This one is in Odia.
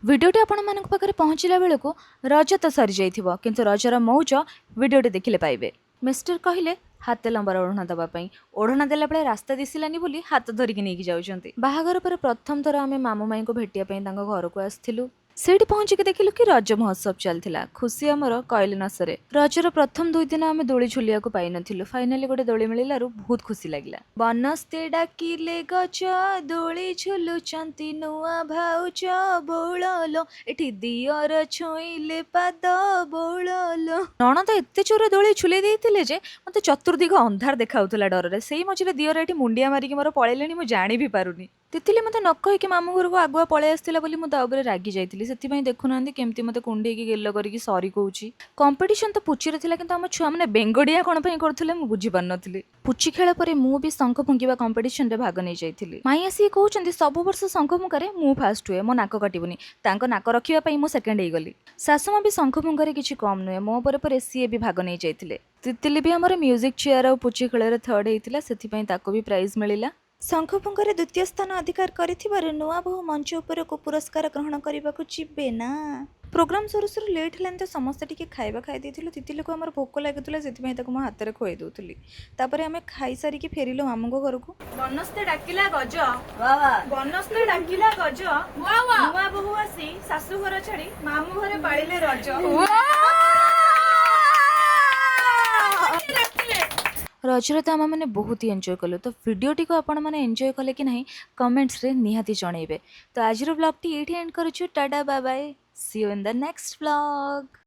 ଭିଡ଼ିଓଟି ଆପଣମାନଙ୍କ ପାଖରେ ପହଞ୍ଚିଲା ବେଳକୁ ରଜ ତ ସରିଯାଇଥିବ, କିନ୍ତୁ ରଜର ମଉଜ ଭିଡ଼ିଓଟି ଦେଖିଲେ ପାଇବେ। ମିଷ୍ଟର କହିଲେ ହାତେ ଲମ୍ବାର ଓଢ଼ଣା ଦେବା ପାଇଁ। ଓଢ଼ଣା ଦେଲା ବେଳେ ରାସ୍ତା ଦିଶିଲାନି ବୋଲି ହାତ ଧରିକି ନେଇକି ଯାଉଛନ୍ତି। ବାହାଘର ପରେ ପ୍ରଥମ ଥର ଆମେ ମାମୁଁ ମାଇଁଙ୍କୁ ଭେଟିବା ପାଇଁ ତାଙ୍କ ଘରକୁ ଆସିଥିଲୁ। ସେଇଠି ପହଞ୍ଚିକି ଦେଖିଲୁ କି ରଜ ମହୋତ୍ସବ ଚାଲିଥିଲା। ଖୁସି ଆମର କହିଲେ ନ ସରେ। ରଜର ପ୍ରଥମ 2 ଦିନ ଆମେ ଦୋଳି ଝୁଲିବାକୁ ପାଇନଥିଲୁ। ଫାଇନାଲି ଗୋଟେ ଦୋଳି ମିଳିଲାରୁ ବହୁତ ଖୁସି ଲାଗିଲା। ବନସ୍ତେ ଡାକିଲେ ଗଜ, ଦୋଳି ଝୁଲୁଛନ୍ତି ନୂଆ ଭାଉଜ ବଉଳଲୋ, ଏଠି ଦିଅର ଛୁଇଁଲେ ପାଦ ବଉଳଲୋ। ନଣନ୍ଦ ଏତେ ଜୋରେ ଦୋଳି ଝୁଲେଇ ଦେଇଥିଲେ ଯେ ମୋତେ ଚତୁର୍ଦିଗ ଅନ୍ଧାର ଦେଖାଉଥିଲା ଡରରେ। ସେଇ ମଝିରେ ଦିଅର ଏଠି ମୁଣ୍ଡିଆ ମାରିକି ମୋର ପଳେଇଲେଣି, ମୁଁ ଜାଣି ବି ପାରୁନି। ତିତିଲି ମୋତେ ନ କହିକି ମାମୁଁ ଘରକୁ ଆଗୁଆ ପଳେଇ ଆସିଥିଲା ବୋଲି ମୁଁ ତା ଉପରେ ରାଗି ଯାଇଥିଲି। ସେଥିପାଇଁ ଦେଖୁନାହାନ୍ତି କେମିତି ମୋତେ କୁଣ୍ଢେଇକି ଗେଲ କରିକି ସରି କହୁଛି। କମ୍ପିଟିସନ୍ ତ ପୁଚିରେ ଥିଲା, କିନ୍ତୁ ଆମ ଛୁଆମାନେ ବେଙ୍ଗଡ଼ିଆ କ'ଣ ପାଇଁ କରୁଥିଲେ ମୁଁ ବୁଝିପାରୁନଥିଲି। ପୁଚି ଖେଳ ପରେ ମୁଁ ବି ଶଙ୍ଖ ଫୁଙ୍କିବା କମ୍ପିଟିସନରେ ଭାଗ ନେଇଯାଇଥିଲି। ମାଇଁ ଆସିକି କହୁଛନ୍ତି, ସବୁ ବର୍ଷ ଶଙ୍ଖ ଫୁଙ୍କାରେ ମୁଁ ଫାଷ୍ଟ ହୁଏ, ମୋ ନାକ କାଟିବୁନି। ତାଙ୍କ ନାକ ରଖିବା ପାଇଁ ମୁଁ ସେକେଣ୍ଡ ହେଇଗଲି। ଶାଶୁମା ବି ଶଙ୍ଖ ଫୁଙ୍କାରେ କିଛି କମ୍ ନୁହେଁ। ମୋ ପରେ ପରେ ସିଏ ବି ଭାଗ ନେଇଯାଇଥିଲେ। ତିତିଲି ବି ଆମର ମ୍ୟୁଜିକ୍ ଚେୟାର ଆଉ ପୁଚି ଖେଳରେ ଥର୍ଡ ହେଇଥିଲା, ସେଥିପାଇଁ ତାକୁ ବି ପ୍ରାଇଜ୍ ମିଳିଲା। ଶଙ୍ଖ ଫୁଙ୍କାରେ ଦ୍ୱିତୀୟ ସ୍ଥାନ ଅଧିକାର କରିଥିବାରୁ ନୂଆ ବୋହୂ ମଞ୍ଚ ଉପରକୁ ପୁରସ୍କାର ଗ୍ରହଣ କରିବାକୁ ଯିବେ ନା? ପ୍ରୋଗ୍ରାମ ସରୁ ସରୁ ଲେଟ୍ ହେଲାନି ତ ସମସ୍ତେ ଟିକେ ଖାଇବା ଖାଇ ଦେଇଥିଲୁ। ତିତିଲିକୁ ଆମର ଭୋକ ଲାଗୁଥିଲା, ସେଥିପାଇଁ ତାକୁ ମୋ ହାତରେ ଖୁଆଇ ଦେଉଥିଲି। ତାପରେ ଆମେ ଖାଇସାରିକି ଫେରିଲୁ ମାମୁଁଙ୍କ ଘରକୁ। ବନସ୍ତେ ଡାକିଲା ଗଜ, ବନସ୍ତେ ଡାକିଲା ଗଜ, ନୂଆ ବୋହୂ ଆସି ଶାଶୁ ଘର ଛାଡି ମାମୁଁ ଘରେ ପାଳିଲେ ରଜ। ରଜରେ ତ ଆମେମାନେ ବହୁତ ହି ଏନ୍ଜୟ କଲୁ। ତ ଭିଡ଼ିଓଟିକୁ ଆପଣମାନେ ଏନ୍ଜୟ କଲେ କି ନାହିଁ, କମେଣ୍ଟସରେ ନିହାତି ଜଣେଇବେ। ତ ଆଜିର ବ୍ଲଗ୍ଟି ଏଇଠି ଏଣ୍ଡ କରୁଛୁ। Tata, bye bye, see you in the next vlog.